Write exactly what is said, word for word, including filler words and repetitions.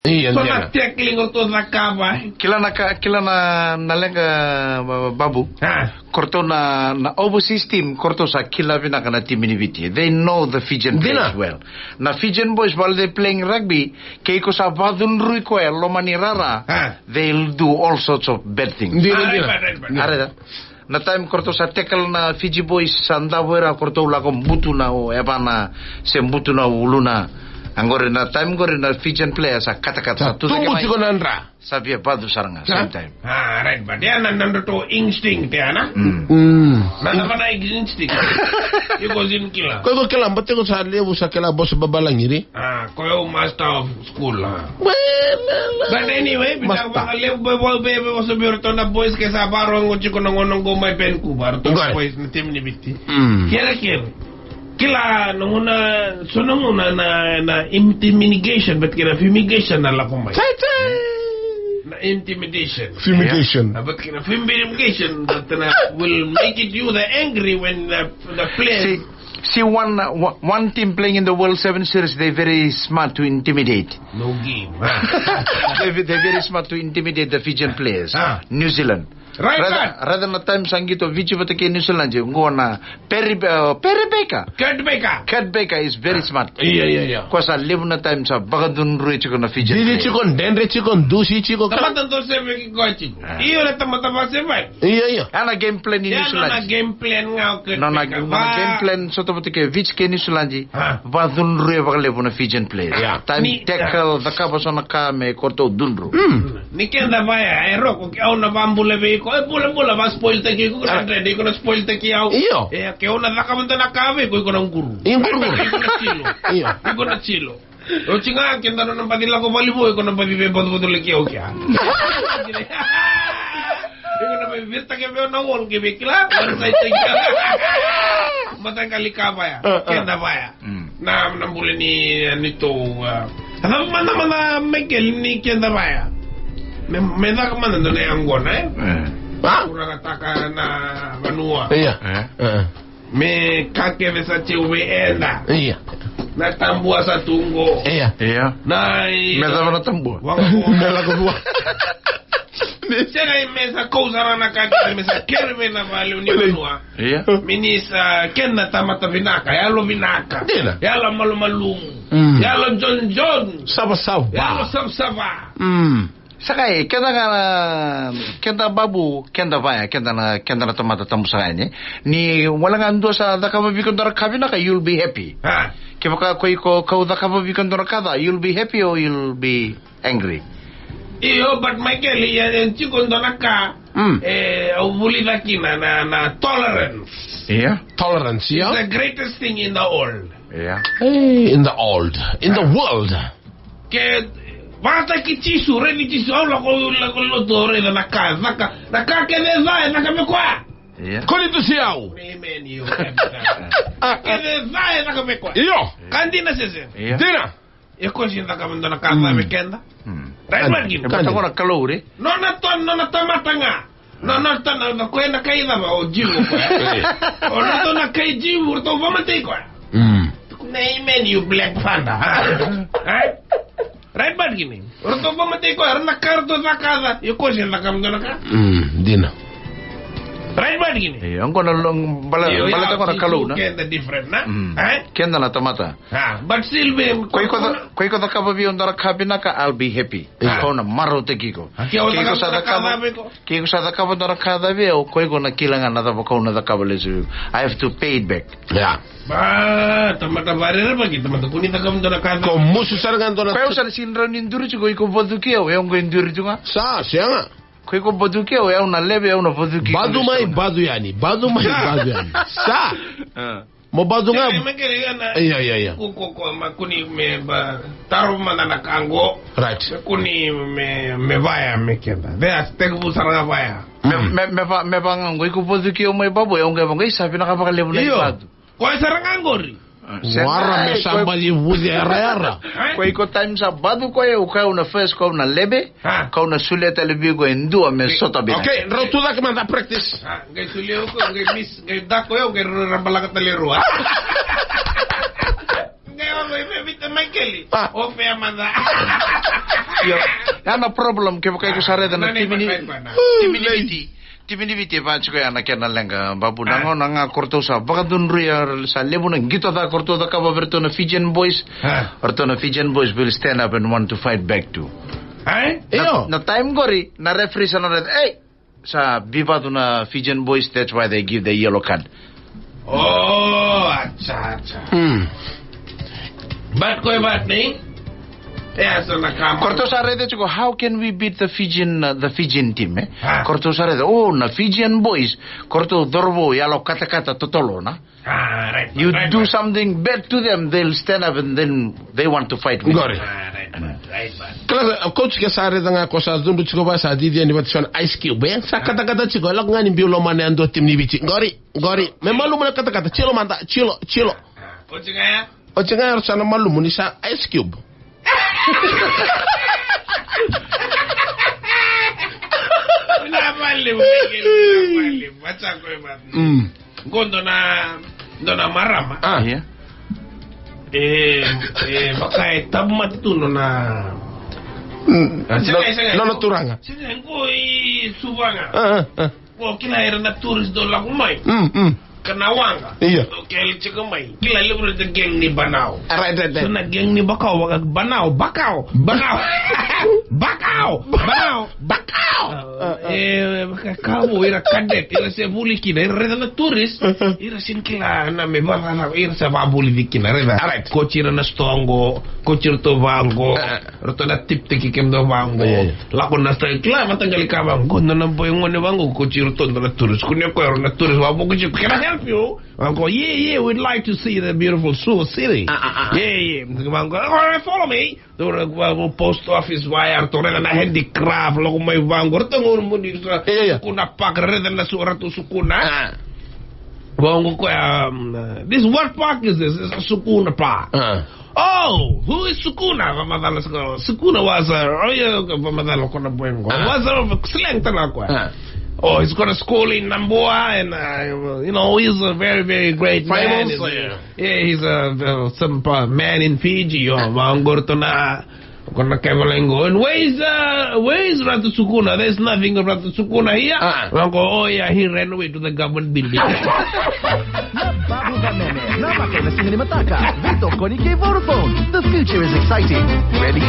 Ia, so na tackling o ratou cakava. Kila na ka, kila na, na leqa, ba-, Babu. Ah. Ko ratou na, na overseas team, ko ratou sa kila vinaka na timi ni Viti. They know the Fijian players well. Na Fijian boys, while they're playing rugby, ke iko sa vacudrui koya e loma ni rara, ah, they'll do all sorts of bad things. Dina, ah, dina. Right, right, right. Are da. Na time ko ratou sa tackle na Fiji boys, sa davo ira, ko ratou lako butu na o Evana, se butu na uluna. Oqori na time oqori na Fijian player sa katakata, sa tucake mai. Sa via vacu sara ga, same time. Ah, right, but ya na, na nodratou instinct ya, na? Mm. Mm. Na cava na instinct? Iko dina kila. Ko iko kila, baleta iko sa levu, sa kila boss Babalagi, ri? Ah, ko au master of school, ah. Well, well, well. But anyway, master. Vinaka vakalevu, be, be, be, be, vosa vei iratou na boys ke sa vakarorogo tiko na gauna qo mai Vancouver, ratou na boys na timi ni Viti. Mm. Kerekere. Kila na gauna, so na gauna na, na intimidation, but kila fumigation na lako mai. Sai, sai. Na intimidation. Fumigation. Ah, but kila fumigation, that, uh, will make it you the angry when the, the players. See, see one, uh, one, one team playing in the World Seven Series, they're very smart to intimidate. No game, huh? They, they're very smart to intimidate the Fijian players. Ah. New Zealand. Right, rather, right. Rather na time sa qito Viti vata kei New Zealand, qo na Perry, uh, Perry Baker. Kurt Baker. Kurt Baker is very smart. Ia, ia, ia. Ko sa levu na time sa vakacudrui tiko na Fijian players. Didi tiko, dredre tiko, dusi tiko. Tamata dau seve ki koya tiko. Ah. Io, na tamata vakasevaki. Ia, ia. Ana game plan ni New Zealand. Ia, nona game plan ga o Kurt Baker. Nona game plan, so tamata kei Viti kei New Zealand. Ah. Vakacudrui vakalevu na Fijian players. Yeah. Time ni tackle, cakava so na ka me ko ratou cudru. Mm. Ni keda vaya, e roko, ke au na vabula vei iko, e bula, bula, va spoil taki iko, na dredre, iko na spoil taki au. Io. E, ke au na cakava dua na ka vei iko, iko na quru. Iko na quru. Iko na tilo. Io. Iko na tilo. Oti ga, keda nona baci lako voli vou, iko na baci veivacuvacula ki au kea. Iko na veiviritaki vei au na wall ke vei kila, one side taki. Mataqali ka vaya, ah, ah, keda vaya. Mm. Na, na bula ni, eh, ni tou, ah. Cava mada, mada, Michael, ni keda vaya. Me, me caka mada dua na yaqona, eh? Eh. Va? Uragataka na vanua. Ia. Eh. Eh. Me ka kece sa teu vei eda. Ia. Na tabua sa tu qo. Ia. Ia. Na i-, me cava na tabua? Waqo. Me lako vua. Sega i me sa kau sara na ka kece me sa kere vei na vale ni vanua. Ia. Me ni sa kena tamata vinaka, yalo vinaka. Dina. Yalo malumalumu. Mm. Yalo jonjon. Savasava. Yalo savasava. Mm. Saka e, keda ga na, keda Babu, keda vaya, keda na, keda na tamata tabu saka yani. Ni wale ga dua sa cakava vei iko dua na ka vinaka, you'll be happy. Ah. Kevaka ko iko kau cakava vei iko dua na ka ca, you'll be happy or you'll be angry? Io, but Michael, ia, e tiko dua na ka, mm, e, au vulica kina na, na tolerance. Ia. Tolerance, ia. It's the greatest thing in the world. Ia. Hey, in the old, in the world. Ke vata ki Jisu, raici Jisu, au lako, lako lotu, au raica na ka, na ka, na ka kece ca, e caka me koya. Ia. Koni tu si au. Amen, io. Ka kece ca, e caka me koya. Io. Ka dina sese. Ia. Dina. E ko si caka me dua na ka ca me keda. Mm. Right, right, kina. E bata ko na Kalou, re. Nona ton, nona tamata ga. Na, na, ta, na, na, koya na kai cava, o Jiu o koya. O ratou na kai Jiu, o ratou vakamatei koya. Mm. Tukuna amen, you black panda. Ai? Right, but kini. O ratou vakamatei koya, o ratou na ka, o ratou caka ca. Io, ko se caka mada na ka. Mm, dina. Right, but kini. Io, oqo na lo-, bala, io, bala ia, tako na Jiu Kalou, na. Keda different, na? Mm. Ai? Keda na tamata. Ah, but still be, ko iko ca-, ko iko cakava vei au dua na ka vinaka, I'll be happy. Io. Kau na marautaki iko. Ah, ke au cakava dua na ka ca vei iko. Ke iko sa cakava dua na ka ca vei au, ko iko na kila ga na cava kau na cakava lesu vei au. I have to pay it back. Yeah. Ba, tamata varerevaki, tamata kua ni cakava dua na ka ca. Ko musu sara ga dua na. Ko au sa na sega ni rawa ni duri tiko, iko vacuki au, e au qai duri tu ga. Sa, sega. Ko iko vacuki au, e au na leve, e au na vacuki iko. Bacu mai, bacu yani. Bacu mai, bacu yani. Sa. Ah. Mo bacu ga. Ia, ia, ia. Ko, ko, ko, ma kua ni me ba, taro mada na ka qo. Right. Me kua ni me, me vaya me keda. Vea, tekivu sara ga vaya. Me, mm, me, me va, me va ga qo, iko vacuki au mai Babu, e au qai va qo, isa, vinaka vakalevu na iko vacu. Koya sara ga qori. Ah, wara me sa bali vuce yarayara. Ko iko time sa vacu koya, o koya au na first, koya au na leve. Ha. Kau na solia tale vei iko e dua me sota vinaka. Okay, rau tucake mada practice. Ah, qai solia o koya, qai miss, qai dako o koya, qai rau rabalaka tale rua. Qai Oi, me vita Michael. Ah. O fea mada. Io. Ya na problem, kevaka iko sa raica na timi ni, timi ni Viti. Timi ni Viti e vaka tiko ya na kena leqa, Babu, na gauna ga ko ratou sa vakadudruya, sa levu na qito ca ko ratou cakava vei ratou na Fijian boys. Ah. Ratou na Fijian boys will stand up and want to fight back too. Ai? Na, io, na time qori, na referee sa na raica, ei, sa biu vatu na Fijian boys, that's why they give the yellow card. Oh, acha, acha. Hmm. But koya but ni. Yeah, so na kama. Ko ratou sa raica tiko, how can we beat the Fijian, uh, the Fijian team, eh? Ah. Ko ratou sa raica, oh, na Fijian boys, ko ratou cauravou yalo katakata totolo na. Ah, right, you right, do right. Something bad to them, they'll stand up and then they want to fight with you. Qori. Ah, right, right, right, right. Kila, uh, coach ke sa raica ga ko sa cudru tiko va sa cici yani vata so na Ice Cube, eh? Sa katakata tiko, lako ga ni biu loma na dua timi ni Viti. Qori, qori. Me malumu na katakata, tilo mada, tilo, tilo. Ah, coach ga ya? Oti ga era sa na malumu ni sa Ice Cube. Vinaka vakalevu, vinaka vakalevu. What's up, koya vata? Mm. Qo dua na, dua na marama. Ah. Ia. E, e, vaka e tabu mada tu nona. Mm. Ah, sega, sega. Nona turaga. Sega, qo i Suva ga. Ah, ah, ah. Ko kila era na tourist dau lako mai. Mm, mm. Ka na waqa. Io. Dau kele tiko mai. Kila levu na gang ni Banao. Ah, right, right, right. So na gang ni Bakau, waqa Banao, Bakau, Banao. Bakau, Banao, Bakau. Ah, ah. E, vaka ka vo, ira cadet, ira se vuli kina, ira raica na tourist, ira sega ni kila na me vaka na, ira sa vavulici kina, raica. Ah, right. Ko tira na stoqo, ko tira to vaqo. Ah, ah. Ratou na tiptiki kemudou vaqo. Io, io. Lako na style kila mataqali ka vaqo. Dua na boy gone vaqo ko tiro to dua na tourist. Kune koya na tourist vaqo ko tiro. Can I help you? Vaqo, yeah, yeah, we'd like to see the beautiful Suva city. Ah, ah, ah. Yeah, yeah. Vaqo, all right, follow me. Dou ra vaqo post office vaya, ratou raica na handicraft, lako mai vaqo. Ratou gone muni sa. Io, io. Sukuna paka, raica na su, ratou sukuna. Ah. Vaqo koya, um, this, what park is this? It's a sukuna park. Ah. Oh, who is Sukuna? Vakamacala Sukuna. Sukuna was a, oh yeah, vakamacala ko na boy qo. Ah. Was a slang tale o koya. Ah. Oh, he's got a school in Nambua, and, uh, you know, he's a very, very great man. Famous, yeah. Yeah, he's a, uh, some, uh, man in Fiji. Oh, vaqo ratou na, ko na kaivala qo. And where is, uh, where is Ratu Sukuna? There's nothing of Ratu Sukuna here. Ah. Vaqo, oh yeah, he ran away to the government building. Na Babu Vameme, na maka ena siga ni mataka, veitokoni kei Vodafone. The future is exciting. Ready?